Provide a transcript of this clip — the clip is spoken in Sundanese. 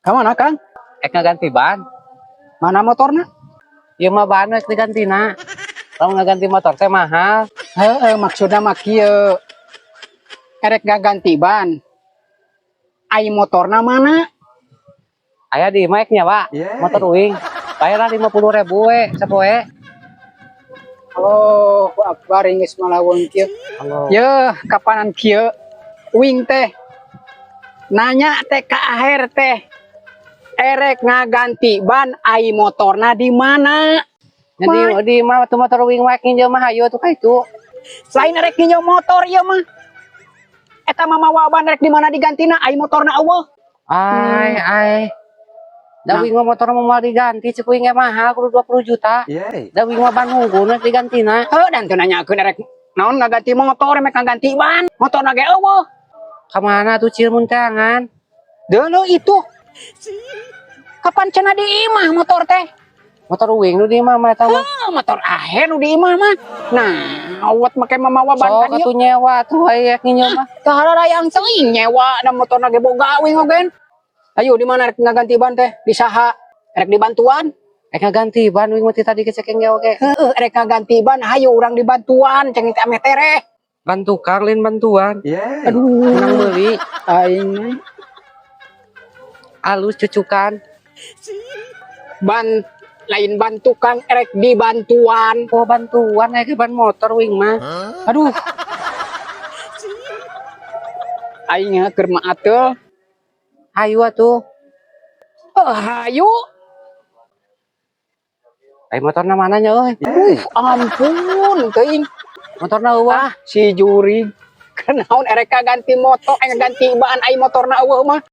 Ka mana, Kang? Ek ngaganti ban. Mana motorna? Ieu mah ban rek digantina. Lamun ngaganti motor teh mahal. Heeh, maksudna mah kieu. Erek ngaganti ban. Ai motorna mana? Aya di imah, ek nyewa motor uing. Bayar 50.000 we sapoe. Oh, akbar, geus malaweng kieu. Halo. Yeuh, kapanan kieu uing teh nanya teh ka aher teh erek ngaganti ban, ai motorna di mana? Nya di imah tuh motor uing mah, nginjem mah hayu tuh ka itu. Lain erek nginjem motor ieu mah. Eta mah mawa ban, rek di mana digantina, ai motorna euweuh. Ai ai. Da Nah. uing mah motor mah moal diganti, cek uing ge mahal, kudu 20 juta. Da uing mah ban hungkul rek digantina. Heuh, dan teu nanyakeun erek naon ngaganti motor, rek ngaganti ban, motorna ge euweuh. Ka mana tuh, Cil, mun teangan? Deuleu itu. Kapan cenah di imah motor teh? Motor uing nu di imah mah eta mah. Ah, motor aher nu di imah mah. Nah, awat make mamawa ban Sok kan ieu. Atuh nyewa tuh aya nginjem mah. Tah harayang teuing nyewa, da motorna ge boga uing oge. Ayo, di mana rek ngaganti ban teh? Di saha? Rek dibantuan? Rek ngaganti ban uing mah ti tadi kecekeng ge oge. Heeh, rek ngaganti ban, hayu urang dibantuan, ceng teh ameh tereh. Ban tukang, lain bantuan. Aduh, Menang meuli. Aing mah. Alus cucukan. Ban lain ban tukang, erek dibantuan. Oh, bantuan aya ke ban motor uing mah. Aduh. Aing keur mah atuh. Hayu atuh. Oh, hayu. Ai motorna mana nya euy? Ampun, teuing. Motorna euweuh. Ah, si jurig. Kenaon erek ganti motor, eh, ganti ban, ai motorna euweuh mah.